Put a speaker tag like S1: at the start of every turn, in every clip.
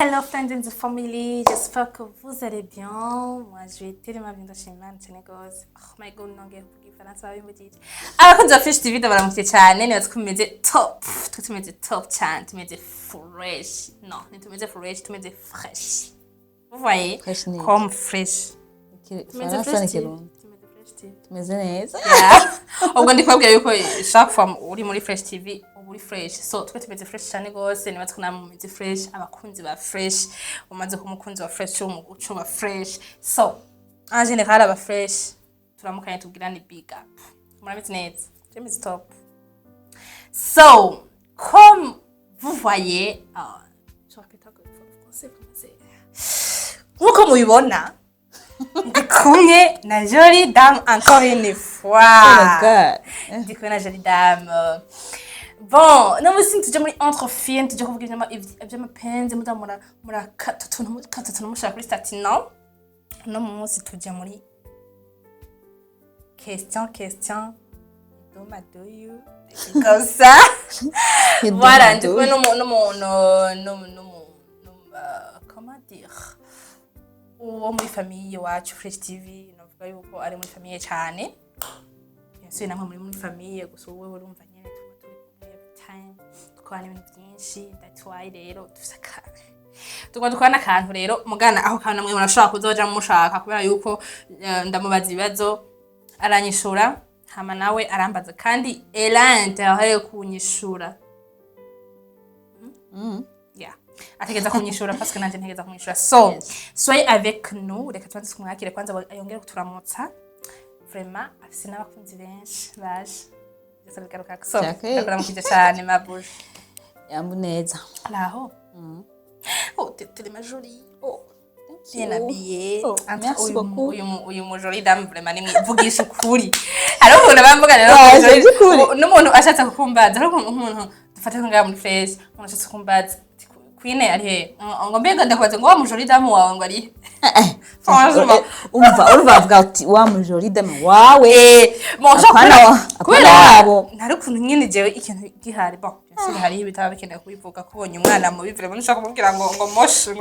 S1: Hello friends and family, j'espère que vous allez bien. Moi, je vais tellement bien ndashima Imana cyane gose. Oh my God, nongeye kuvuga Ifaransa babimbujije. Abakunzi ba Fresh TV, ndabaramukije cyane, niba tumeze top. Twe tumeze top cyane, tumeze fresh. No, ntitumeze fresh, tumeze fresh. Vous voyez?
S2: Fresh ni
S1: Comme fresh. Tumeze
S2: Ifaransa
S1: Fresh
S2: ni
S1: TV.
S2: Kirundi.
S1: Tumeze Fresh TV.
S2: Tumeze neza.
S1: Yeah. Ubwo ndi kubabwira yuko chaque fois uri muri Fresh TV uba uri fresh. So twe tumeze fresh cyane gose, niba twe namwe mumeze fresh, abakunzi ba Fresh, umaze kuba umukunzi wa Fresh ucuba fresh. So en général aba fresh turamukanye, tubwirane big up. Murabizi neza, tumeze top. So comme vous voyez, je répète encore une fois français français, nkuko mubibona, ndi kumwe na jolie dame encore une fois.
S2: Oh my God.
S1: Ndi kumwe na jolie dame. Bon, no musi tuje muri entre filles, tuje kuvuga ivy'amapenzi, muda murakata utuntu, mukata utuntu mushaka kuri statut. No no munsi tuje muri question question domadoyu comme ça. Voilà, ndi kumwe n'umu comment dire, uwo muri famille iwacu Fresh TV. Navuga yuko ari muri famille cyane. Bien sûr namwe muri famille, gusa wowe urumva nyene tuba turi kumwe every time, dukorana ibintu byinshi. That's why rero dufise akantu tugomba dukora n'akantu rero mugana aho kantu namwe murashobora kuzoja mushaka, kubera yuko ndamubaza ibibazo aranyishura, hama nawe arambaza, kandi elle a intérêt kunyishura. Yeah, ategeza kunyishura parce que nanje ntegeza kumwishura. So soyez avec nous. Reka tubanze tumwakire kwanza, yongere kuturamutsa. Vraiment afise n'abakunzi benshi baje byose bigaruka. So
S2: Cyakeye.
S1: ndakuramukije cyane, ma bouche.
S2: Yambu neza.
S1: Raho. Oh, t'es tellement jolie.
S2: Oh,
S1: bien habillée.
S2: Oh,
S1: Entre
S2: merci beaucoup.
S1: Uyu mu jolie dame vraiment ni mvugisha ukuri. Hariho ukuntu bamvuga rero.
S2: Ah,
S1: jolie-
S2: c'est ukuri.
S1: N'umuntu ashatse kukumbaza, hariho ukuntu nk'umuntu dufate ko ngaha muri Fresh, umuntu ashatse kumbaza ati, "Queen ari he?" Ngo mbega ndakubaza ngo wa mu jolie dame wawe ngo ari he? Franchement.
S2: Umva, urumva bavuga ati wa mu jolie dame wawe.
S1: Bon, ushobora
S2: Apana
S1: kubera
S2: apana wabo.
S1: Ntari ukuntu nyine jewe ikintu gihari. Bon, bien sûr hariho ibitaba bikenewe kubivuga, ko ubonye umwana mubi vraiment ntushobora kumubwira ngo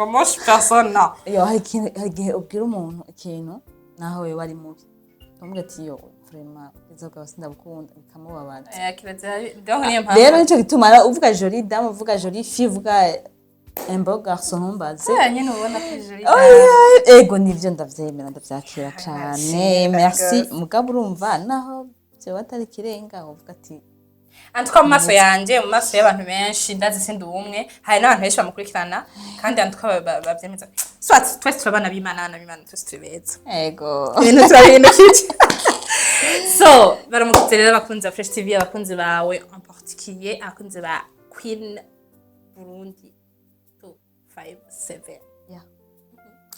S1: moche personne, no.
S2: Yo, hari ikintu, hari igihe ubwira umuntu ikintu naho wewe ari mubi, ukamubwira ati: "Yo, vraiment ubwiza bwawe sindabukunda", bikamubabaza.
S1: Kirazira. Donc niyo mpamvu.
S2: Rero nico gituma rero uvuga jolie dame, uvuga jolie fille, uvuga un beau garçon, ntumbaze.
S1: Kubera nyine ubona ko jolie dame.
S2: Oya, ego nivyo, ndavyemera, ndavyakira cane. Merci.
S1: Rwose.
S2: Mugabo urumva naho vyoba atari ikirenga, uvuga ati
S1: En tout cas mu maso yanje, mu maso y'abantu benshi, ndazi sindi umwe, hari n'abantu benshi bamukurikirana, kandi en tout cas bavyemeza. Soit twese turabana b'Imana, abana b'Imana, twese turi beza.
S2: Ego.
S1: Ibintu turabihindukije. So baramutse rero abakunzi ba Fresh TV, abakunzi bawe en particulier, abakunzi ba Queen Burundi 257.
S2: Yeah.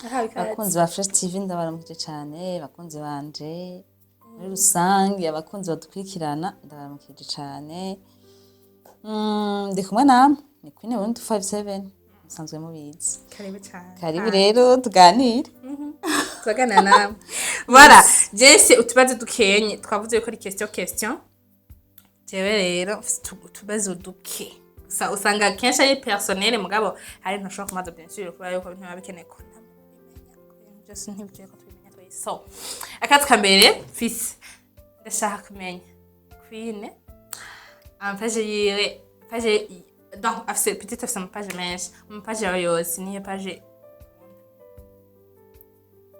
S1: Arahawe ikaze.
S2: Abakunzi ba Fresh TV, ndabaramukije cane. Abakunzi banje muri rusange, abakunzi badukurikirana, ndabaramukije cane. Ndi kumwe namwe, ni Queen Burundi 257, musanzwe mubizi.
S1: Karibu cyane.
S2: Karibu rero tuganire.
S1: Turaganira nawe. Voilà, jese utubazo dukenye, twavuze yuko ari question question. Jewe rero mfise utubazo duke. Gusa usanga kenshi ari personnel, mugabo hari ntashobora kumaza, bien sûr, kubera yuko ntibiba bikeneye ko ndabimenya, ko ibintu byose ntibikwiye ko tubimenya twese. So akazi ka mbere mfise, ndashaka kumenya Queen ama page yiwe, page, donc afise, peut-être afise ama page menshi, ama page yawe yose niyo page?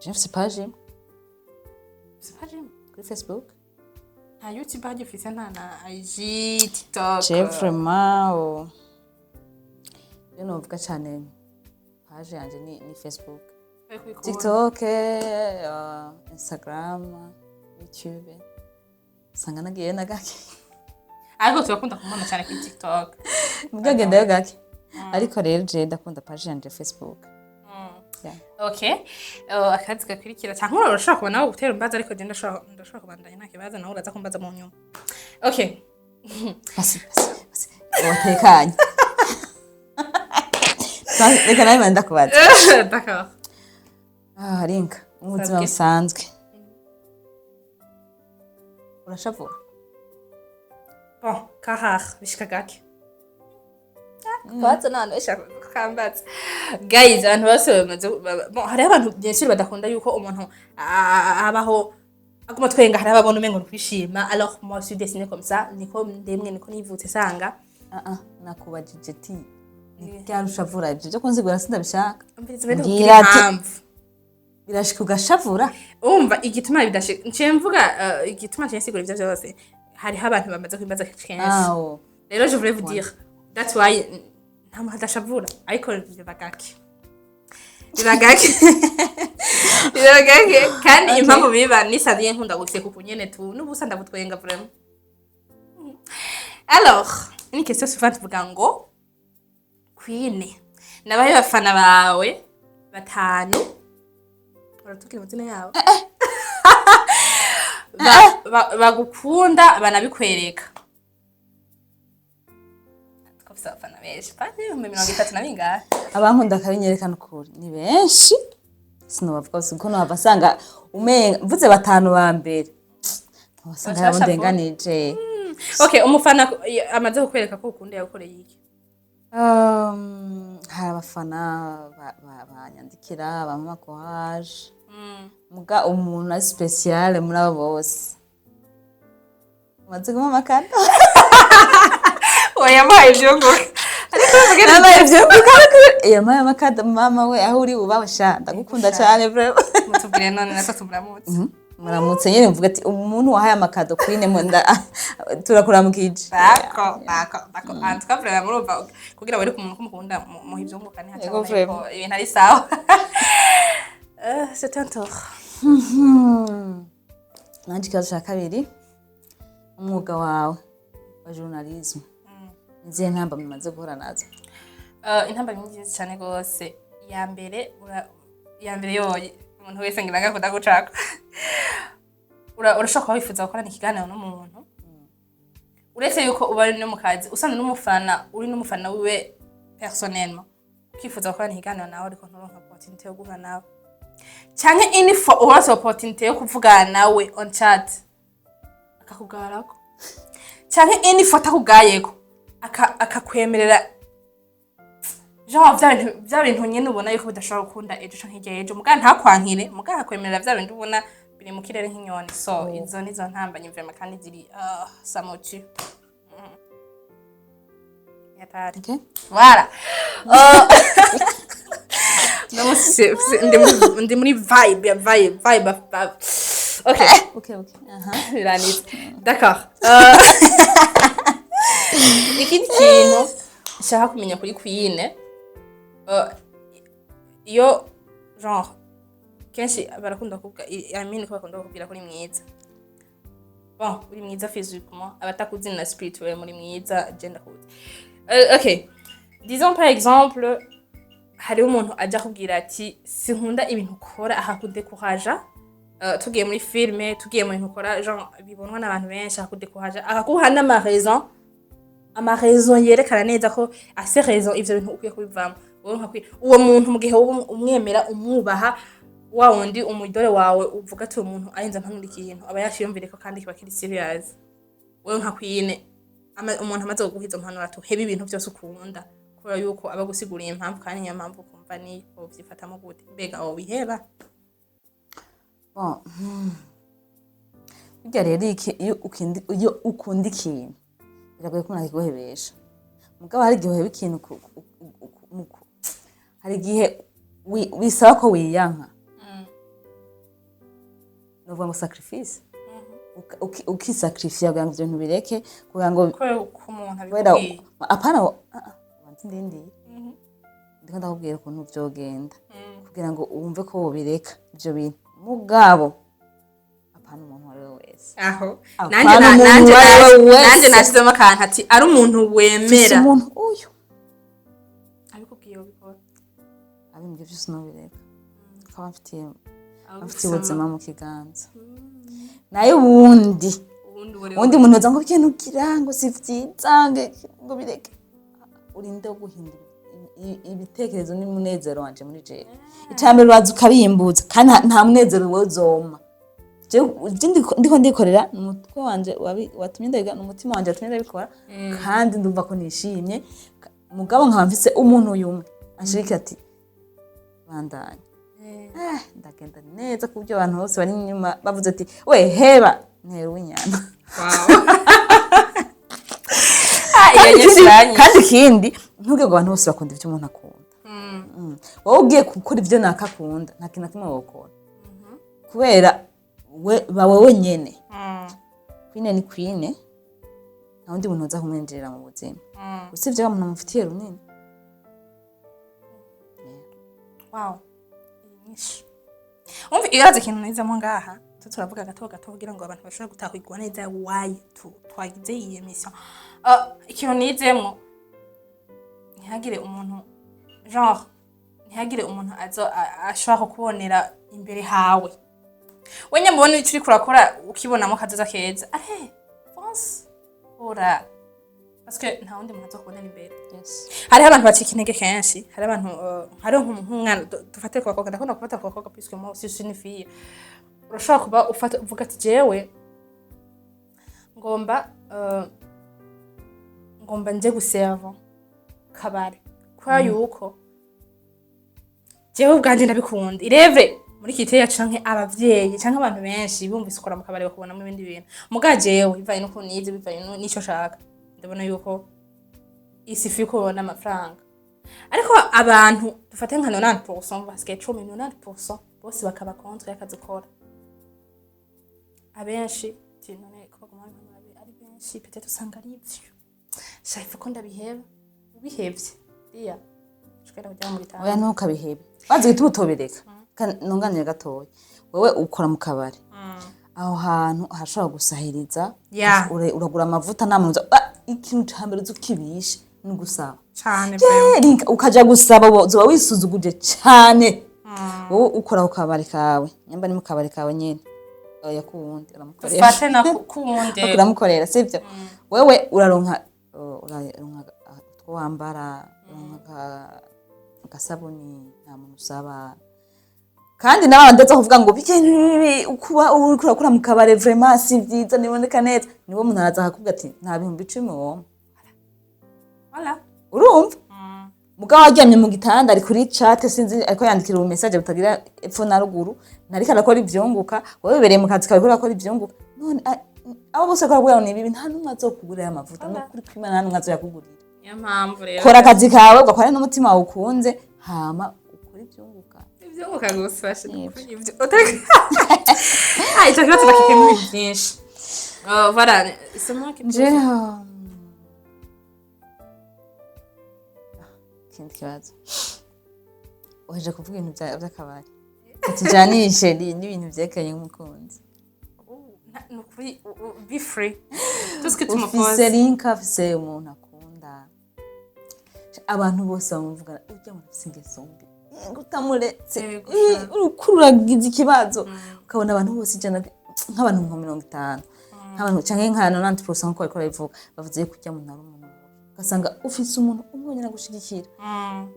S2: Je mfise page imwe.
S1: Ufise page imwe?
S2: Kuri Facebook.
S1: Nta YouTube hajya ufise, nta na IG, TikTok?
S2: Je vraiment, oh, rero novuga cane page yanje ni Facebook.
S1: Uri kubikunda.
S2: TikTok, Instagram, YouTube usanga nagiyeyo na gake.
S1: Ariko turakunda kumubona cyane kuri TikTok.
S2: Mbwagendayo gake, ariko rero je ndakunda page yanje ya Facebook. Yeah.
S1: Okay. Akazi gakurikira, cyangwa urashobora kuba nawe gutera umbaza, ariko je ndashobora kubandanya, nta kibazo, nawe uraza kumbaza mu nyuma. Okay.
S2: Basi basi basi, watekanye, reka nawe ndakubaza.
S1: D'accord.
S2: Ah, rinka mu buzima
S1: Sabwe.
S2: busanzwe urashavura?
S1: Bon, kahar bishika gake. Kubaza n'abantu benshi bakambaza. Guys, abantu bose bamaze bon, hariho abantu bien sûr badakunda yuko umuntu abaho aguma twenga. Hariho ababona umengo ni kwishima, alors moi je suis dessinée comme ça, niko ndemwe, niko nivutse sanga.
S2: Ah ah, nakubajije ti ni ryari ushavura? Ibyo byo kunzigura sindabishaka.
S1: Umviriza mbere.
S2: Mbwira ati-
S1: Impamvu.
S2: Birashika ugashavura?
S1: Umva igituma bidashika, nciye mvuga igituma nciye nsigura ivyo vyose, hariho abantu bamaze kwimbaza kenshi.
S2: Awo.
S1: Rero je voulais vous dire, that's why nta muntu adashavura, ariko biba gake, biba gake, biba gake. Kandi impamvu biba nisanzwe nkunda guseka uku nyene tu n'ubusa ndabutwenga vraiment. Alors, une question suivante ivuga ngo: Queen, nabaye bafana bawe batanu, uratubwira amazina yabo bagukunda banabikwereka. Twafise abafana benshi kandi 30,000 na bingahe.
S2: Abankunda akabinyerekana ukuri ni benshi, sinobavuga bose kuko nohava nsanga umenga mvuze batanu ba mbere, wasanga
S1: Bashasha.
S2: yabo ndenganije.
S1: Okay, umufana amaze kukwereka ko ukunda yagukoreye iki?
S2: Hari abafana banyandikira, bampa courage. Muga umuntu ari spécial muri abo bose umaze kumpa ama cadeaux.
S1: Wayamuhaye ivyunguka, ariko mugeni.
S2: Yampaye ivyunguka, yampaye ama cadeaux. Mama we, aho uri ubaho sha, ndagukunda cyane vraiment.
S1: Mutubwire none natwe tumuramutse.
S2: Muramutse nyene, mvuga ati umuntu wahaye ama cadeaux Queen mu nda, turakuramukije.
S1: D'accord, d'accord, d'accord. En tout cas, vraiment murumva, kugira wereke umuntu ko mukunda, muha ivyunguka ntihaca.
S2: Yego,
S1: abona
S2: vraiment.
S1: yuko ibintu ari sawa. C'est un tour.
S2: Nanje ikibazo cya kabiri: umwuga wawe wa journalisme, nizihe ntamba mumaze guhura nazo?
S1: Intambamyi nyinshi cyane rwose. Iya mbere iya mbere yoye umuntu wese ngira ngo akunda gucako. Urashobora kuba wifuza gukorana ikiganiro n'umuntu, uretse yuko uba uri no mu kazi, usanzwe n'umufana, uri n'umufana wiwe personnellement, ukifuza gukorana ikiganiro nawe, ariko nturonka opportunité yo guhura nawe, canke une fois uronse opportunité yo kuvugana nawe on chat, akakugarako, canke une fois atakugayeko, akakwemerera genre vya bintu nyene ubona yuko bidashobora gukunda ejo canke hirya y'ejo, muga ntakwankire, muga akakwemerera vya bindi ubona biri mu kirere nk'inyoni. So izo nizo ntambamyi vraiment, kandi ziri ça me tue. Yatari.
S2: Okay.
S1: Voilà. No musi ndi muri vibe ya vibe. Okay.
S2: Okay, aha.
S1: Biranitse. D'accord. Ikindi kintu nshaka kumenya kuri Queen, iyo genre kenshi barakunda kuvuga, I mean ko bakunda kukubwira ko uri mwiza. Bon, uri mwiza physiquement, abatakuzi na spirituel muri mwiza, je ndakuzi. Okay, disons par exemple hariho umuntu aja kubwira ati sinkunda ibintu ukora, akakudekuraja. Tugiye muri filme, tugiye mu bintu ukora genre bibonwa n'abantu benshi, akakudekuraja, akaguha n'ama raisons, ama raisons yerekana neza ko afise raison, ivyo bintu ukwiye kubivamo. Wowe nka uwo muntu, mu gihe wowe umwemera, umwubaha, wa wundi umudore wawe, uvuga ati uwo muntu arinze ampanura ikintu, aba yaciyumvire ko kandi kiba kiri serious. Wowe nka Queen, umuntu amaze kuguha izo mpanuro ati uhebe ibintu byose ukunda, kubera yuko aba agusiguriye impamvu, kandi niyo mpamvu ukumva ni wovyifatamo gute? Mbega wobiheba?
S2: Bon. Burya rero iyo ukunda ikintu, biragoye ko umuntu akiguhebesha. Mugabo hari igihe uheba ikintu hari igihe bisaba ko wiyanka, novuga ngo sacrifice, ukisacrifiya kugira ngo ivyo bintu bireke, kugira ngo
S1: kubera ko umuntu
S2: kubera
S1: abikubwiye.
S2: Apana, ah, ah, ubanza ndindiye, ndiko ndakubwira ukuntu vyogenda kugira ngo wumve ko wobireka ivyo bintu. Mugabo apana umuntu uwo ari we wese.
S1: Aho
S2: Apana
S1: nanje
S2: umuntu
S1: nanje
S2: uwo ari we wese.
S1: Nanje nashizemo akantu ati ari umuntu
S2: Mfise
S1: wemera
S2: umuntu uyu
S1: abikubwiye wobikora?
S2: Abimbwiye vyose nobireka, akaba amfitiye ubuzima mu kiganza. Nayo ubundi
S1: ubundi uwo ari we
S2: uwundi muntu yoza ngo ikintu ugira ngo si vyiza, ngo bireke, urinde wo guhindura ibitekerezo n'umunezero wanje muri jewe. Icambere uraza ukabimbuza, kandi nta munezero wowe uzompa. Jewe ivyo ndiko ndikorera ni umutwe wanje watumye ndabiga, ni umutima wanje watumye ndabikora, kandi ndumva ko nishimye. Mugabo nkaba mfise umuntu yumwe anshigikira ati bandanya. Ndagenda neza ku buryo abantu bose bari inyuma bavuze ati we heba, ntera uw'inyana.
S1: Ah, iyo
S2: Kandi
S1: nyinshi iranyishe.
S2: Kandi ikindi, ntubwire ngo abantu bose bakunda ibyo umuntu akunda. Wowe ugiye gukora ibyo naka akunda, nta kintu na kimwe wokora, kubera we ba wewe nyene. Queen ni Queen, nta wundi muntu uza kumwinjirira mu buzima usibye wa muntu amufitiye runini.
S1: Wow, iyi nyinshi. Umva, iraza ikintu nizemo ngaha, tu turavuga gato gato kugira ngo abantu bashobore gutahurwa neza why twagize iyi émission. Ikintu nizemwo, ntihagire umuntu, genre ntihagire umuntu azo ashobora kukubonera imbere hawe. We nyamubona icyo uriko urakora, ukibonamo kazoza keza, allez, fonce, ora, parce que nta wundi muntu azokubonera imbere. Hariho abantu bacika intege kenshi. Hari abantu, hariho nk'umwana, dufate ku bakobwa, ndakunda gufata ku bakobwa puisque moi aussi je suis une fille. Urashobora kuba ufata uvuga ati jewe ngomba nje guserva kabare kubera yuko jewe ubwanje ndabikunda. Ireve muri kiteya canke abavyeyi canke abantu benshi bumvise ukora mu kabare bakubonamo ibindi bintu. Muga jewe, bivanye n'ukuntu nize, bivanye n'ico nshaka, ndabona yuko isifi kubona amafaranga. Ariko abantu dufate nka 90%, basigaye 10, 90% bose bakaba contre y'akazi ukora. Abenshi ti none ko baguma babimpanura ari benshi, peut-être usanga ari ivyo shaka ko ndabiheba. Ubihevye riya ushobora kujya mu gitanda.
S2: Oya, ntukabihebe. Bazi gituma utobereka. Nunganire gatoya. Wewe ukora mu kabari, aho hantu hashobora gusahiriza. Uragura amavuta, nta muntu ikintu ca mbere uzi ukibishe ni ugusaba.
S1: Cane.
S2: Ukaja gusaba, uzoba wisuzuguje cane. Wowe ukora ku kabari kawe, nyamba ni mu kabari kawe nyene, oya, kuwundi uramukorera.
S1: Dufate na kuwundi.
S2: Uramukorera, sivyo? Wewe uraronka utwo wambara, uraronka agasabuni, nta muntu usaba. Kandi nawe ndaza kuvuga ngo bike ukuba uriko urakora mu kabare vraiment si vyiza, ntiboneka neza. Niwo muntu araza akakubwira ati nta 10,000 wompa.
S1: Voilà.
S2: Urumva, mugabo waryamye mu gitanda, ari kuri chat, sinzi ariko yandikira ubu message butagira epfo na ruguru, ntariko arakora ivyunguka. Wowe wibereye mu kazi kawe, urakora ivyunguka. None abo bose bakora ngo ni bibi, nta n'umwe azokugurira amavuta. Nukuri kw'Imana, nta n'umwe azoyakugurira.
S1: Niyo mpamvu rero
S2: Kora akazi kawe, ugakora n'umutima wawe ukunze, hama ukore ivyunguka.
S1: Ivyunguka gusa. Ivyo ah, ico kibazo bakikemura ibintu byinshi. Oh, voilà, c'est moi qui
S2: Nje ikindi kibazo, uheje kuvuga ibintu vy'akabari, tujanishe n'ibintu vyerekanye nk'umukunzi.
S1: Nukuri be free, tout ce que tu me
S2: Ufise
S1: poses.
S2: Link, afise umuntu akunda, abantu bose bamuvuga urya muntu afise ingeso mbi, ngo utamuretse. Uriko uragize ikibazo, ukabona abantu bose 100, nk'abantu nka 50, nk'abantu canke nka 90% nkuko bariko barabivuga, bavuze yuko urya muntu ari umuntu mubi. Ugasanga ufise umuntu umwe wenyene agushigikira,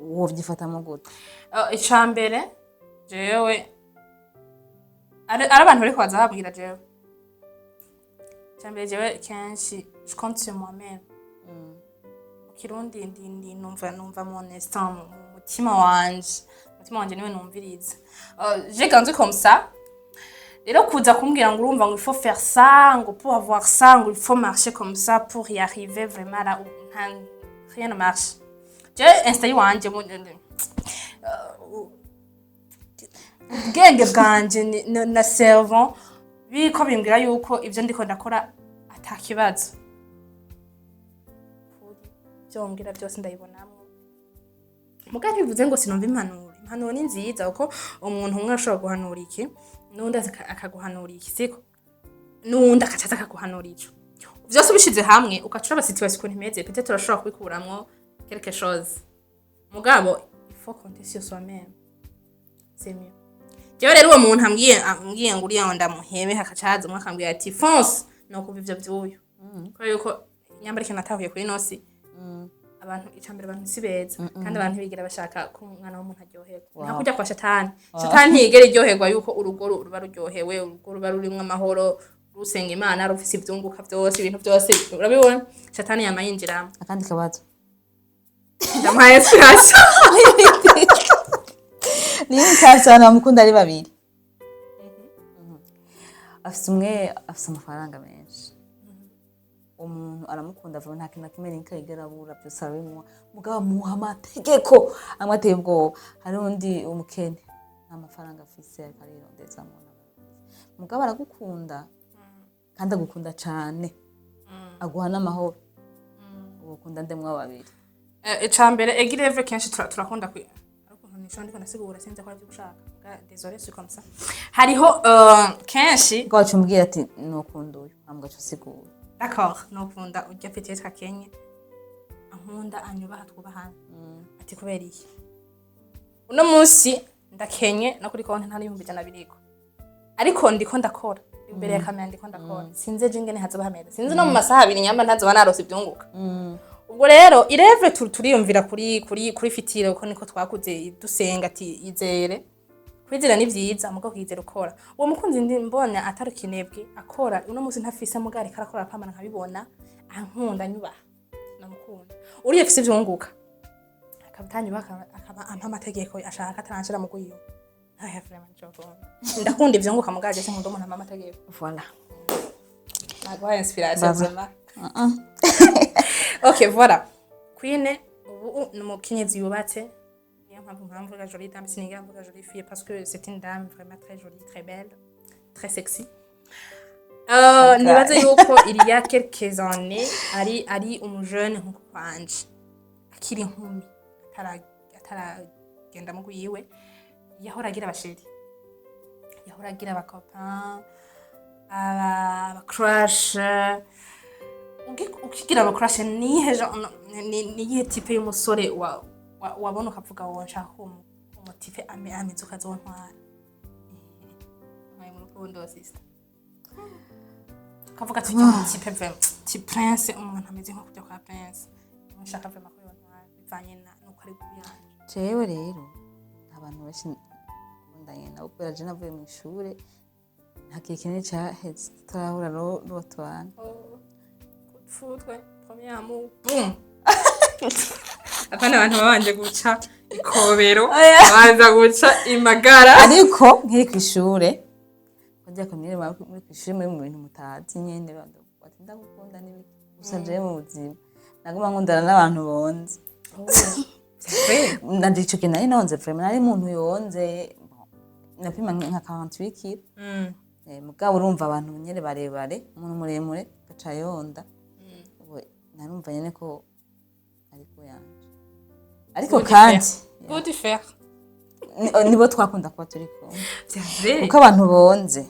S2: wovyifatamo gute?
S1: Ica mbere, jewe ari abantu bariko baza babwira jewe, ica mbere jewe kenshi je compte sur moi-même. Mu Kirundi ndi numva mon instinct, mu mutima wanje, umutima wanje niwe numviriza. J'ai grandi comme ça. Rero kuza kumbwira ngo urumva ngo il faut faire ça, ngo pour avoir ça, ngo il faut marcher comme ça pour y arriver, vraiment là où rien ne marche. Jewe instinct yiwanje, ubwenge bwanje na cerveau biriko bimbwira yuko ivyo ndiko ndakora ata kibazo. Ivyo mbwira byose ndabibonamwo. Muga ntibivuze ngo sinumva impanuro. Impanuro ni nziza, kuko umuntu umwe ashobora guhanura iki, n'uwundi akaguhanura iki, siko? N'uwundi akacaza akaguhanura ico. Vyose ubishize hamwe, ugaca uraba situation ukuntu imeze, peut-être urashobora kubikuramwo quelque chose. Mugabo il faut compter sur soi-même, c'est mieux. Jewe rero uwo muntu ambwiye ngo uriya ngo ndamuhebe, hakaca haza umwe akambwira ati fonce, no kuva ivyo vy'uyu, kubera yuko nyambara ikintu natahuye kuri nosi, abantu, icambere, abantu si beza, kandi abantu ntibigera bashaka ko umwana w'umuntu aryoherwa. Nka kurya kwa shatani. Shatani ntiyigera iryoherwa yuko urugo ruba ruryohewe, urugo ruba rurimwo amahoro, rusenga Imana, rufise ivyunguka vyose, ibintu vyose urabibona. Shatani yama yinjiramo.
S2: Akandi kabazo.
S1: Ndamuhaye inspiration.
S2: Linka afise abantu bamukunda ari babiri. Afise umwe afise amafaranga menshi, umuntu aramukunda vuba, nta kintu na kimwe Linka yigera abura, byose arabimuha, mugabo amuha amategeko amwe ateye ubwoba. Hari undi umukene, nta mafaranga afise, ariko arirondeza, mugabo aragukunda kandi agukunda cane, aguha n'amahoro. Ugukunda ndemwa babiri?
S1: Ica mbere egireve kenshi turakunda kwi ariko ntisho ndiko ndasigura, sinzi ko arivyo ushaka. Désolé, c'est comme ça. Hariho kenshi
S2: ubwo wacu umbwira ati nukunda uyu, hama ugaca usigura.
S1: D'accord, nokunda urya peut-être akenye, ankunda, anyubaha, twubahana. Ati kubera iki? Uno munsi ndakenye, no kuri konti nta n'ibihumbi 100 biriko, ariko ndiko ndakora imbere ya kamera, ndiko ndakora. Sinzi ejo ingene hazoba hameze, sinzi no mu masaha 2 nyamba ntazoba narose ivyunguka. Ubwo rero irevre turiyumvira kuri futur, kuko niko twakuze dusenga ati izere. Kwizera ni vyiza, mugo kwizera ukora. Uwo mukunzi ndi mbona atari kinebwe, akora. Uno munsi ntafise, mugari ariko arakora, apamana nkabibona, ankunda, anyubaha, namukunda. Uriya afise ivyunguka akaba atanyubaha, akaba ampa amategeko ashaka, ataranshira mu gwiwe, aya vraiment nicokunda. Ndakunda ivyunguka, mugari je sinkunda umuntu ampa amategeko.
S2: Voilà.
S1: Naguhaye inspiration.
S2: Baba.
S1: Vraiment. Ok, voilà. Queen ubu ni umukenyezi yubatse, niyo mpamvu mvuga jolie dame, sinigera mvuga jolie fille, parce que c'est une dame vraiment très jolie, très belle, très sexy. Nibaze yuko il y a quelques années ari umujeune nkuko kwanje, akiri inkumi, ataragenda mu gwiwe, yahora agira abachéri, yahora agira abacopain, aba crush. Ukigira aba crush, niyihe genre, niyihe type y'umusore wabona ukavuga wowe nshaka ko umutype ameze ukazontwara nkaye mu rukundo, sister, ukavuga ati ujya umutype vraiment ti prince, umuntu ameze nko kujya kwa prince, niwe nshaka vraiment ko yontwara bivanye na nuko ari buyanje?
S2: Jewe rero abantu benshi nakundanye nabo, kubera je navuye mu ishure nta gihe kinini caheze tutarahura n'uwo tubana.
S1: Foudre, premier amour, boum. Apana abantu babanje guca ikobero, babanza guca imagara.
S2: Ariko nkiri kw'ishure, bajya kumwe muri kw'ishure, muri mu bintu mutazi nyene, bati ndagukunda n'ibiki. Gusa jewe mu buzima naguma nkundana n'abantu bonze. Nanje ico gihe nari nonze vraiment, nari umuntu yonze. Bon, napima nka 48 kilo. Mugabo urumva abantu nyene barebare, umuntu muremure gaca yonda. Ubu narumva nyene ko ariko yanje, ariko kandi
S1: Good faire.
S2: Nibo twakunda kuba turi kumwe.
S1: C'est vrai.
S2: Kuko abantu bonze,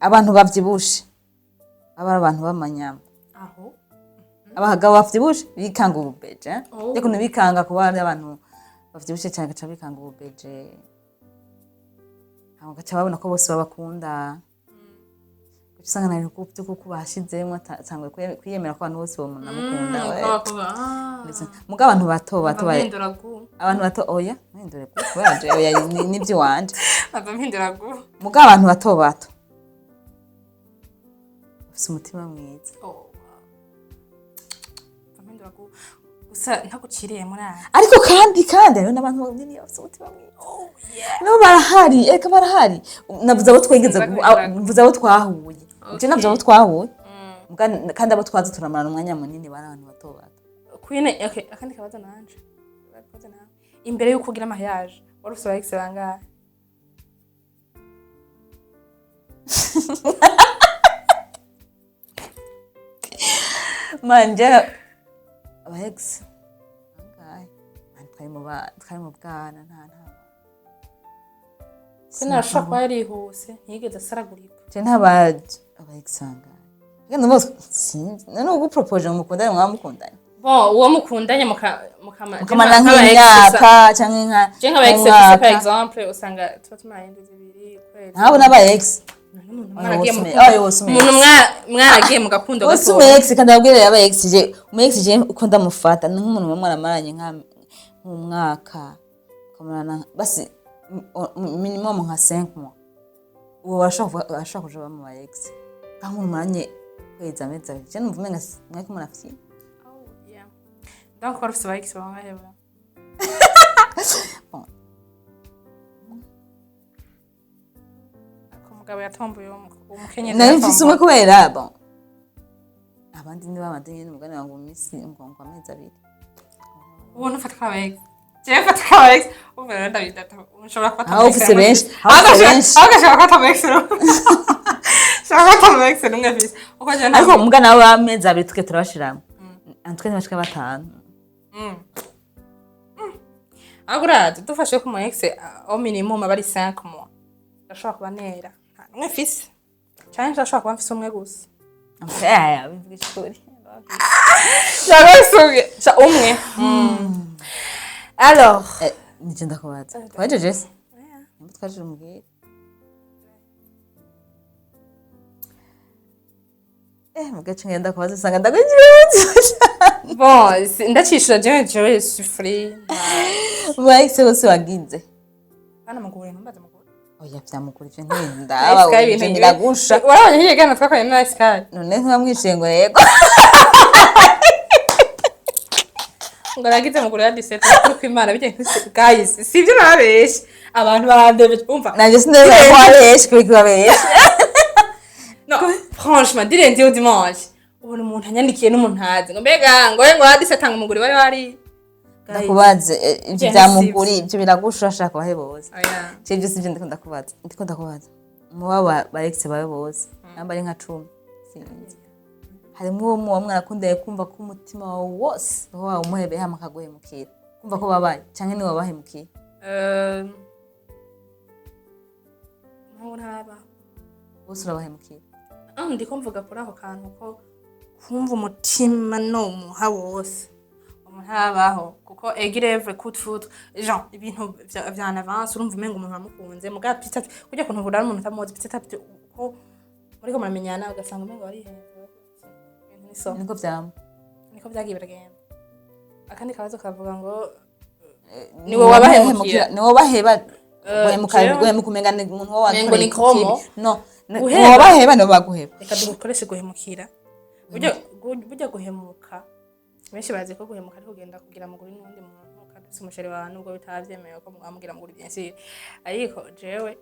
S2: abantu bavyibushe, aba ari abantu b'amanyama.
S1: Aho.
S2: Abagabo bavyibushe bikanga ububeje.
S1: Oh.
S2: Ariko ntibikanga kuba ari abantu bavyibushe cyane, gaca bikanga ububeje, hama gaca babona ko bose babakunda. Gaca usanga nta bintu vyo kuko bashizemwo, atanguye kwiyemera ko abantu bose bomunamukunda. Muga abantu bato bato
S1: Mpindura gu.
S2: Abantu bato, oya, mpindure kubera je oya, n'ivy'iwanje.
S1: Ava mpindura gu.
S2: Muga abantu bato bato bafise umutima mwiza.
S1: Oh, wow. Ava mpindura gu. Gusa ntaguciriye muri aya.
S2: Ariko kandi hariho n'abantu banini bafise umutima mwiza.
S1: Oh yeah.
S2: Nabo barahari, eka barahari. Navuze abo twigeze
S1: Nza
S2: mvuze abo twahuye je, navuze abo twahuye. Muga kandi abo twazi turamarana umwanya munini, bari abantu bato bato.
S1: Queen, okay, akandi kabazo nanje. Kabazo nawe. Imbere yuko ugira mariage, wari ufise aba ex bangahe?
S2: Manje aba ex bangahe? Man, twari mu bwana, nta
S1: Queen arashobora kuba yarihuse, ntiyigeze asaragurika.
S2: Je ntaba aba ex bangahe? Kandi bose sinzi none ugupropoje ngo mukundane, mwamukundanye?
S1: Bon, uwo mukundanye mukama
S2: Mukamara nk'imyaka canke nka
S1: Je nk'aba ex mfise, par
S2: nk'umwaka.
S1: exemple, usanga tuba tumaranye indwi 2, ukwezi.
S2: Ntabwo n'aba ex.
S1: None umuntu
S2: Oya,
S1: mwaragiye mu
S2: wose
S1: rukundo-
S2: oya, wose umu
S1: umuntu
S2: ex.
S1: mwaragiye mu gakundo
S2: Wose
S1: gato.
S2: umu ex, kandi ababwira aba ex, je umu ex je uko ndamufata ni nk'umuntu muba mwaramaranye nk'umwaka, mukamarana basi minimum nka 5 mois, uwo arashobora kuja mu ba ex. Nka nk'umuntu mumaranye ukwezi, amezi 2, je numva umenga mwariko murafyina.
S1: Oh, yeah. Donc wari ufise aba ex bangahe ba?
S2: Bon.
S1: Ako mugabo yatomboye uwo mukenyezi.
S2: Nari mfise umwe
S1: Yatomboye.
S2: Kubera bon, abandi ni babandi nyene, umugani wangu mu minsi ngo amezi 2.
S1: Ubu ntufata ko aba ex, jewe mfata ko aba ex. Ubu rero ndabidata, ushobora gufata
S2: Aho
S1: ama ex
S2: ufise
S1: rumwe
S2: benshi,
S1: mfise.
S2: aho ufise benshi.
S1: Aho ugashobora gufata ama ex rumwe, ushobora gufata ama ex rumwe mfise uko jewe
S2: Ariko umugani wawe w'amezi 2 tuke turabashiramo antwe ntibashika 5.
S1: Ahubwo urazi dufashe ko umu ex au minimum aba ari 5 mois, ndashobora kuba nera nta numwe mfise, canke ndashobora kuba mfise umwe gusa.
S2: Aya bivuga ukuri.
S1: Cyangwa mfise umwe. Umwe. Alors,
S2: Nije ndakubaza, twajeje se? Nimba twajeje umbwire. Mugace ngenda kubaza usanga ndakujibuza.
S1: Bon, ndacishura jewe suis free.
S2: Mu ex bose wagize?
S1: Bana mugure, ntumbaze mugure.
S2: Oya, vyamukura ivyo ntibindaba.
S1: Sky
S2: Ivyo biragusha.
S1: Warabonye hirya gana twakoranye na Sky?
S2: None ntiwamwishuye ngo yego?
S1: Ngo nagize mugure ya 17 kuri kwimana bijye. Guys, sivyo nababeshe, abantu barandebe umva.
S2: Nanje sindemera ko wabeshe, kubera ko wabeshe.
S1: No, franchement, du lundi au dimanche ubona umuntu anyandikiye n'umuntu ntazi ngo mbega ngo ya 17 ngo umugore wari wari. Guys,
S2: Ndakubaze, ivyo
S1: Jewe
S2: vyamuguri ivyo biragusha, urashaka bahe bose?
S1: Oya.
S2: Je ivyo sivyo ndiko ndakubaza. Ndiko ndakubaza muba ba ex bawe bose, namba ari nka 10 sinzi, harimwo uwo muba mwarakundanye, kumva ko umutima wawe wose uba wawumuhebeye, hama akaguhemukira, kumva ko babaye, canke niwe wabahemukiye?
S1: Ntabwo ntaraba.
S2: Bose urabahemukiye?
S1: Ah, ndiko mvuga kuri ako kantu ko kumva umutima no muha wose umuntu ntabaho, kuko egirevre coup de foudre, genre ibintu vya en avance, urumva umenga umuntu uramukunze, muga petit à petit kurya kuntu uhura n'umuntu utamuzi, petit à petit uko muriko muramenyana ugasanga umenga warihenze. Ibintu ni so.
S2: Niko vyama.
S1: Niko vyagiye biragenda. Akandi kabazo kavuga ngo niwe wabahemukira.
S2: Niwe wabaheba guhemuka. Guhemuka umenga ni umuntu wo
S1: Umengo ni
S2: wakoreye
S1: kromo.
S2: ikibi. No,
S1: Guheba.
S2: wabaheba niwe baguheba.
S1: Reka dukoreshe guhemukira. Burya guhemuka, benshi bazi ko guhemuka ari kugenda kugira muguri n'uwundi muntu kandi ufise umuchéri wawe, nubwo bitaba vyemewe ko mwamugira muguri, bien sûr. Ariko jewe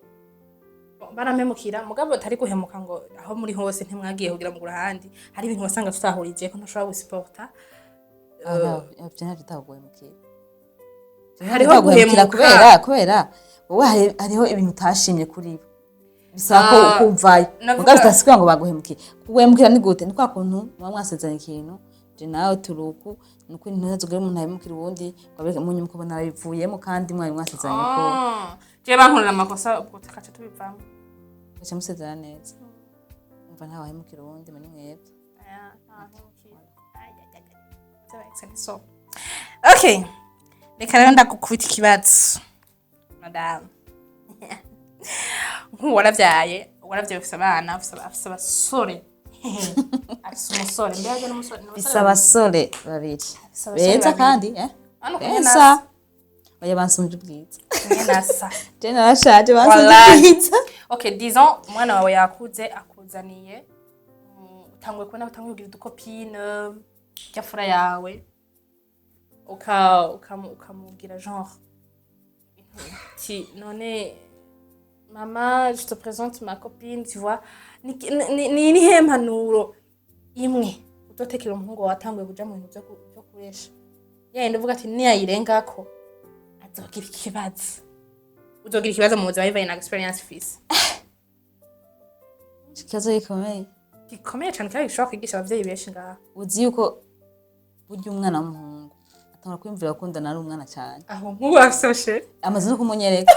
S1: barampemukira, mugabo atari guhemuka ngo aho muri hose ntimwagiye kugira muguri ahandi. Hari ibintu wasanga tutahurije ko ntashobora gusiporta.
S2: Ah, no, ivyo navyo utaguhemukira.
S1: Hariho
S2: Utaguhemukira
S1: guhemuka.
S2: Kubera wowe hariho ibintu utashimye kuri bo, bisaba ko
S1: Ah,
S2: kuvayo.
S1: navuga
S2: Mugabo bitasigura ngo baguhemukiye. Kuguhemukira ni gute? Ni kwa kuntu muba mwasezeranye ikintu, je nawe turuku, ni uko ntazogere umuntu ahemukira uwundi ngo abereke, mu nyuma ukabona arabivuyemo kandi mwari mwasezeranye ko
S1: Ah, jewe bankorera amakosa, ubwo tukaca tubivamo.
S2: Mugaca musezerana neza, umva ntawe ahemukira uwundi muri mwebwe.
S1: Aya, nta mpemukira. Ay, ay, ay, ay. Vyaba excellent. So okay, reka rero ndagukubita ikibazo, madamu. Nk'ubu waravyaye, ufise abana, afise abasore, afise umusore, mbega n'umusore ni
S2: Bisa
S1: umusore.
S2: Abasore babiri.
S1: Afise abasore
S2: Beza
S1: babiri.
S2: kandi
S1: Hano kumwe
S2: beza.
S1: nasa.
S2: Oya, bansumvye ubwiza.
S1: Kumwe nasa.
S2: Je narashaje, bansumvye
S1: Wallahi.
S2: ubwiza.
S1: Okay, disons umwana wawe yakuze akuzaniye, utanguye kubona utanguye kugira uducopine ryafura yawe, ukamubwira genre ti none mama, je te présente ma copine, tu vois. Ni nihe mpanuro imwe uzotekera umuhungu wawe atanguye kuja mu bintu vyo kuresha, yayindi uvuga ati niyayirengako azogira ikibazo, uzogira ikibazo mu buzima bivanye na experience ufise?
S2: Ikibazo gikomeye.
S1: Gikomeye cane kandi gishobora kwigisha abavyeyi benshi ngaha.
S2: Uzi yuko burya umwana w'umuhungu atangura kwiyumvira gukundana ari umwana cyane?
S1: Aho nk'ubu afise
S2: Amaze no kumunyereka.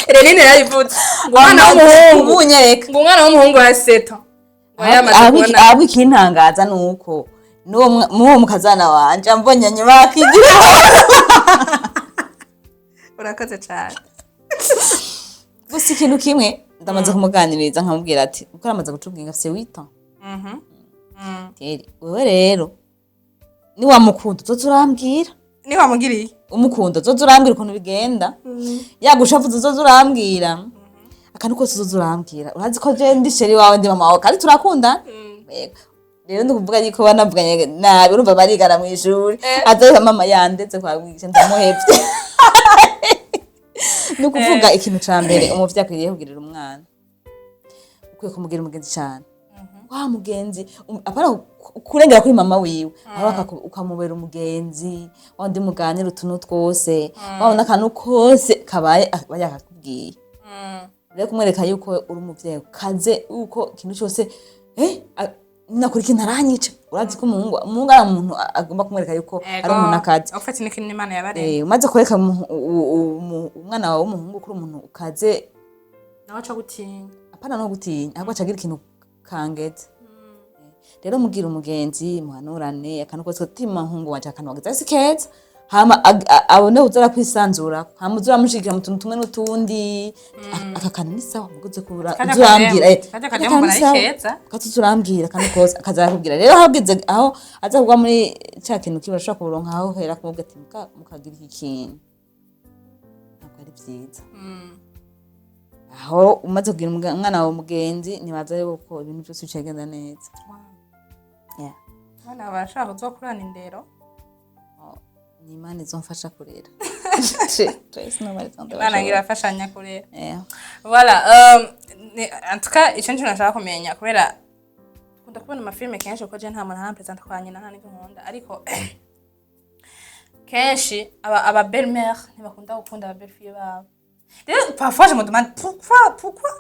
S1: Reline yarabivuze ngo umwana w'umuhungu
S2: Kumunyereka.
S1: ngo umwana w'umuhungu wa 7 ngo yamaze kubona.
S2: Ahubwo ikintangaza ni uko n'uwo mukazana wanje ambonye nyuma akigira.
S1: Urakoze cane.
S2: Gusa ikintu kimwe ndamaze kumuganiriza, nkamubwira ati uko aramaze guca ubwenge, afise 8 ans. Teri wewe rero niwamukunda uzoza urambwira.
S1: Niho wamugiriye.
S2: Umukunda uzoza urambwira ukuntu bigenda, yagushavuze uzoza urambwira, akantu kose uzoza urambwira. Urazi ko je ndi chéri wawe, ndi mama wawe kandi turakundana. Yego. Rero ndi kuvuga yuko banavuganye nabi, urumva barigana mw'ishuri, aza mama yandetse kwa mwigisha, ndamuhevye. Ni ukuvuga ikintu ca mbere umuvyeyi akwiriye kugirira umwana, ukwiye kumugira umugenzi cane, wa mugenzi apana kurengera kuri mama wiwe, aho ukamubera umugenzi wandi muganira utuntu twose, wabona akantu kose kabaye aba yakakubwiye. Rero kumwereka yuko uri umuvyeyi kaze, yuko ikintu cyose nakora ikintu aranyica. Urazi ko umuhungu ari umuntu agomba kumwereka yuko ari umuntu akaze.
S1: Ufite n'ikintu Imana yabaremye.
S2: Umaze kwereka umwana wawe w'umuhungu ko uri umuntu ukaze,
S1: nawe aca gutinya.
S2: Apana no gutinya, ahubwo acagira ikintu kangeze. Rero mugira umugenzi, muhanurane akantu kose, tima muhungu wanje, akantu wagize si keza, hama abone uza kwisanzura, hama uza uramushigikira mu tuntu tumwe n'utundi. Aka kantu ni sawa, muguze kubura
S1: Kajya
S2: uza urambwira
S1: kajya
S2: aka
S1: kajya
S2: kantu
S1: mbona
S2: ni
S1: ari
S2: sawa.
S1: keza.
S2: Kaza urambwira akantu kose, akaza arakubwira. Rero aho ageze, aho aza kugwa muri ca kintu kiba ashobora kuronka aho hera kumubwira ati mukagira iki kintu ntabwo ari vyiza. Aho umaze kugira umwana wawe umugenzi, ntibaza yuko ibintu byose bicagenda neza. Yeah.
S1: Abana barashaka kuzokurana indero.
S2: Ni Imana izomfasha kurera.
S1: Imana ngira afashanya kurera.
S2: Yeah.
S1: Voilà, en tout cas ico nico nashaka kumenya, kubera nkunda kubona amafilme kenshi, kuko je nta muntu arampresenta kwa nyina, nta n'ivyo nkunda, ariko kenshi aba belle mère ntibakunda gukunda aba belle fille babo. Rero parfois je me demande pourquoi, pourquoi.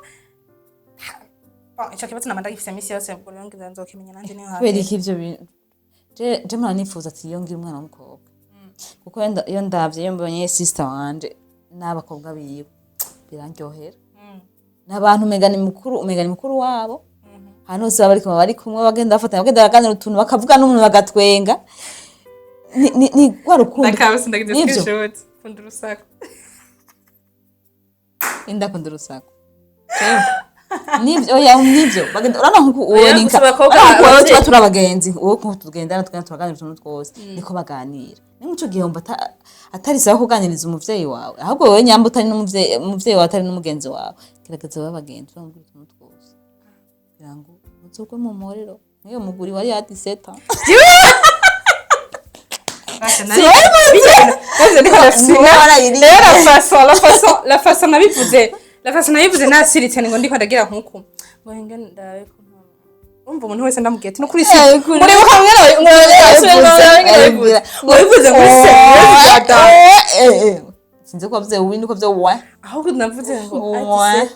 S1: Bon, ico kibazo nama ndagifise misi yose, ubwo rero ngira nzokimenya nanje niyo
S2: Kubera
S1: hafi.
S2: iki ivyo bintu? Je mpora nifuza ati iyo ngira umwana w'umukobwa, kuko iyo ndavye, iyo mbonye sister wanje n'abakobwa biwe, birandyohera. N'abantu umenga ni mukuru wabo. Ahantu hose baba bariko, bari kumwe, bagenda bafatanya, bagenda baganira utuntu, bakavuga n'umuntu bagatwenga. Ni rwa rukundo.
S1: Ndakaba sindagize.
S2: Nivyo.
S1: Screenshot, kunda urusaku.
S2: Ndakunda urusaku. Nivyo, oya, nivyo. Bagenda, urabona nkuko uwo
S1: Oya,
S2: ninka
S1: gusa abakobwa
S2: urabona nkuko wowe tuba turi abagenzi, wowe nkuko tugendana, tugenda turaganira utuntu twose, niko baganira. Ni muco gihe wumva atari sawa kuganiriza umuvyeyi wawe, ahubwo wowe nyamba utari n'umuvyeyi, umuvyeyi wawe atari n'umugenzi wawe, gerageza babe abagenzi, bamubwira utuntu twose kugira ngo muzogwe mu muriro nk'iyo muguri wari ya 17.
S1: Basha,
S2: Si wowe.
S1: Rero la façon nabivuze nasiritse, ngo ndiko ndagira nkuku ngo nge ndabe ko umva umuntu wese ndamubwiye ati no kuri si muribuka mwene ngo ngo bivuze ngo se.
S2: Sinzi ko wavuze uwi, niko vyo wa.
S1: Ahubwo navuze ngo
S2: Ouais.
S1: à 17,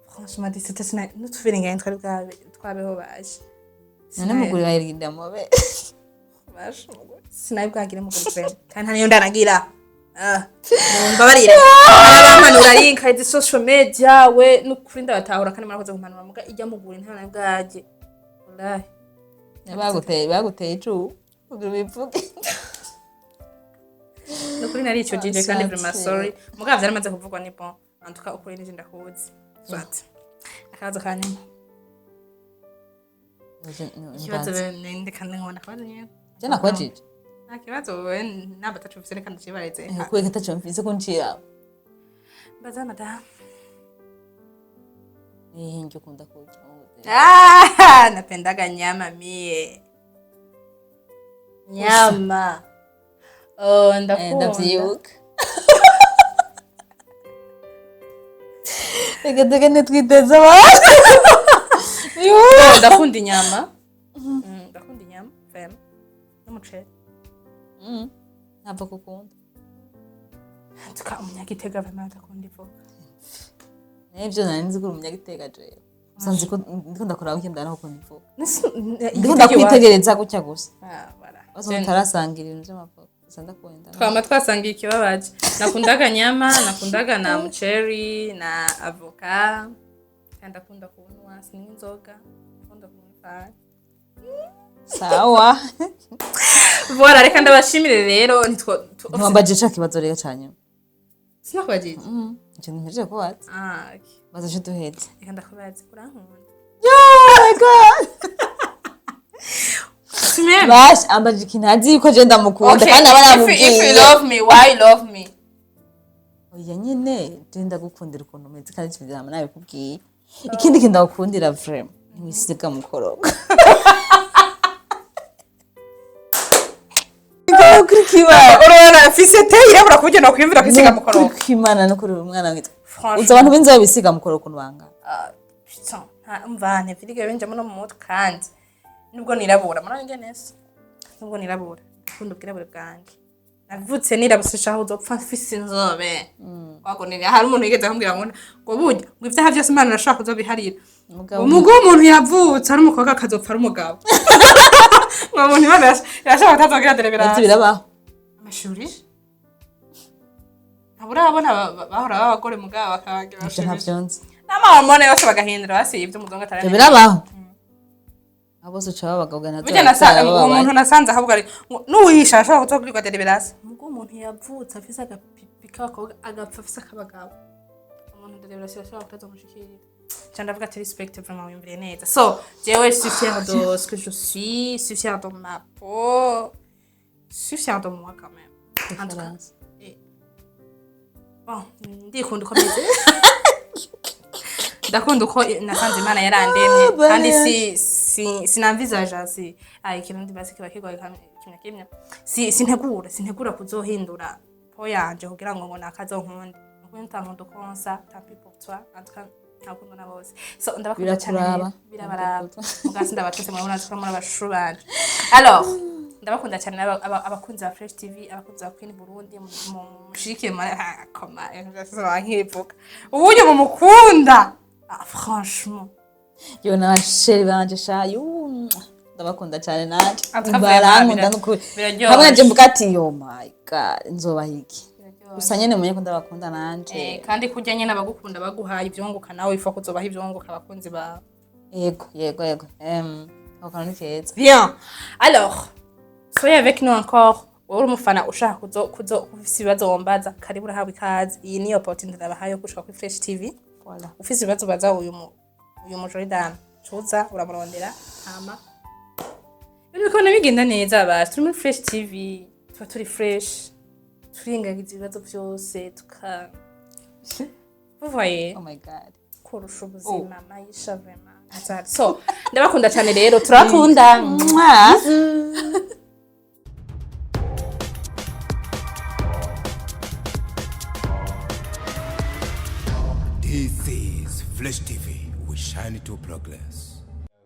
S1: franchement 17 sina n'utufere ngaye twari bwabe twabeho baje.
S2: None muguri wayirinda mube.
S1: Baje sinari bwagire muguri vraiment, kandi nta niyo ndanagira. Ah, mumbabarire arampanura link izi social media we, nukuri ndabatahura kandi murakoze kumpanura, muga ijya muguri nta nari bwage, wallahi.
S2: Baguteye icumu kugira ubivuge.
S1: Nukuri nari ico jije kandi vraiment
S2: Asante.
S1: sorry, mugabo vyaramaze kuvugwa, ni bon. En tout cas ukuri nije ndakuzi. Soit akabazo kanyuma, ikibazo ndeka nkabona akabazo nyene.
S2: Je nakwajije.
S1: Nta kibazo, wewe namba atacufise, reka ndacibarize.
S2: Kubera ataco mfise ko ncira.
S1: Mbaza madamu.
S2: Nihe ndyo ukunda kurya?
S1: Ah, napendaga nyama mie. Nyama. Oh, ndakunda.
S2: Ndavyibuka, reka tugende twiteze abantu.
S1: Oh, ndakunda inyama. Ndakunda inyama, vraiment. N'umuceri.
S2: Ntabwo kukunda.
S1: Tuka umunyagitega vraiment adakunda ivoka.
S2: Nivyo, nari nzi ko uri umunyagitega. Jewe gusa nzi ko ndiko ndakora weekend, ndakunda ivoka, ndiko
S1: Igitega.
S2: ndakwitegereza gutya gusa.
S1: Ah, voilà.
S2: Bose mutarasangira ibintu vy'amavoka gusa, ndakunda.
S1: Twama twasangiye ikibabaje. Nakundaga nyama, nakundaga na muceri na avoka. Kandi ndakunda kunywa, sinywa inzoga. Ndakunda kunywa itabi.
S2: Sawa.
S1: Voilà, reka ndabashimire rero nitwo
S2: Ntiwambajije ca kibazo rero ca nyuma.
S1: Sinakubajije.
S2: Ico ntimpejeje kubaza.
S1: Ah, okay.
S2: Baza ico duheze.
S1: Reka ndakubaza, urankunda?
S2: Oh my God.
S1: Tu m'aimes?
S2: Basha, ambajije ikintu azi yuko je ndamukunda.
S1: Okay,
S2: kandi aba
S1: if you
S2: namubwiye.
S1: love me, why love me?
S2: Oya nyene, je ndagukundira ukuntu umeze, kandi ivyo vyama nabikubwiye. Ikindi kintu ndagukundira vraiment, ntiwisiga mukorogo. Nukuri kw'Imana.
S1: Urabona mfise te yirabura ku buryo nokwiyumvira kwisiga mukorogo.
S2: Nukuri kw'Imana, nukuri uri umwana mwiza.
S1: Franchement.
S2: Uzi abantu b'inzobe bisiga mukorogo ukuntu bangana?
S1: Ah, putain, mva ntivyigera binjamo no mu mutwe. Kandi nubwo nirabura, murabona ingene nsa, nubwo nirabura ndakunda ubwirabure bwanje. Navutse nirabuse, shaho uzopfa mfise inzobe. Wagonera hari umuntu yigeze kumbwira ngo burya ngo ivyaha vyose Imana irashobora kuzobiharira.
S2: Umugabo.
S1: Umugabo w'umuntu yavutse ari umukobwa akazopfa ari umugabo, ngo umuntu Imana irashobora kutazogira
S2: Ivyo
S1: délivrance.
S2: Birabaho.
S1: Amashuri ntabwo urabona bahora b'abagore mugabo bakabagira
S2: Ivyo ntavyo nzi.
S1: n'amahormone yose bagahindura, basi ibyo umuzungu
S2: Ivyo
S1: ataramenya.
S2: birabaho, abo bose uca baba abagabo.
S1: Burya uwo muntu nasanze ahubwo ari n'uwihisha ashobora kuzogurirwa délivrance. Mugo umuntu yavutse afise agapipi k'abakobwa agapfa afise ak'abagabo, umuntu délivrance irashobora kutazomushikirira. Ca ndavuga ati respect vraiment, wiyumviriye neza. So jewe je suis fière de ce que je suis, je suis fière de ma peau, je suis fière de moi quand même, en tout cas. Bon, ndikunda uko meze, ndakunda uko nasanze Imana yarandemye.
S2: Ah,
S1: kandi
S2: bane.
S1: si sinamvisaja si ikirundi basi kiba kigoye kimya kimya. Si sintegura kuzohindura peau yanje kugira ngo nakazonkunde. Nukuri ntankunda uko nsa, tant pis pour toi. En tout cas ntakunda na bose, so ndabakunda cyane.
S2: Birakuraba.
S1: Birabaraba mugasi, ndabatose, murabona ko muri abashushu banje. Alors ndabakunda cyane abakunzi ba Fresh TV, abakunzi ba Queen Burundi, mushigikire koma nkivuga uburyo mumukunda. Ah, franchement.
S2: Yo n'abasheri banje sha, yu, ndabakunda cyane nanje.
S1: En tout cas,
S2: barankunda.
S1: vraiment,
S2: Nukuri
S1: biraryoshe.
S2: hamwe nanje mvuga ati yo my God, nzobaha iki? Gusa nyene mumenye ko ndabakunda nanje.
S1: Kandi kurya nyene abagukunda baguhaye ivyunguka, nawe ifa kuzobaha ivyunguka abakunzi bawe.
S2: Yego, ako kantu ni keza.
S1: Bien. Alors, soyez avec nous encore. Wowe uri umufana ushaka kuzo ufise ibibazo wombaza, karibu, urahabwa ikaze. Iyi ni opportunity ndabahaye yo gushika kuri Fresh TV.
S2: Voilà.
S1: Ufise ibibazo baza uyu mu Jordan. Tuza uramurondera hama. Ibintu bikabona bigenda neza. Basi turi muri Fresh TV, tuba turi fresh. Turingagiza ibibazo byose tuka Vous voyez?
S2: Oh my God.
S1: Kurusha ubuzima, maisha vraiment. Hatari. So, ndabakunda cyane rero, turakunda.
S2: Mwah.
S1: Bisous.
S3: This is Flash TV. We shine to progress.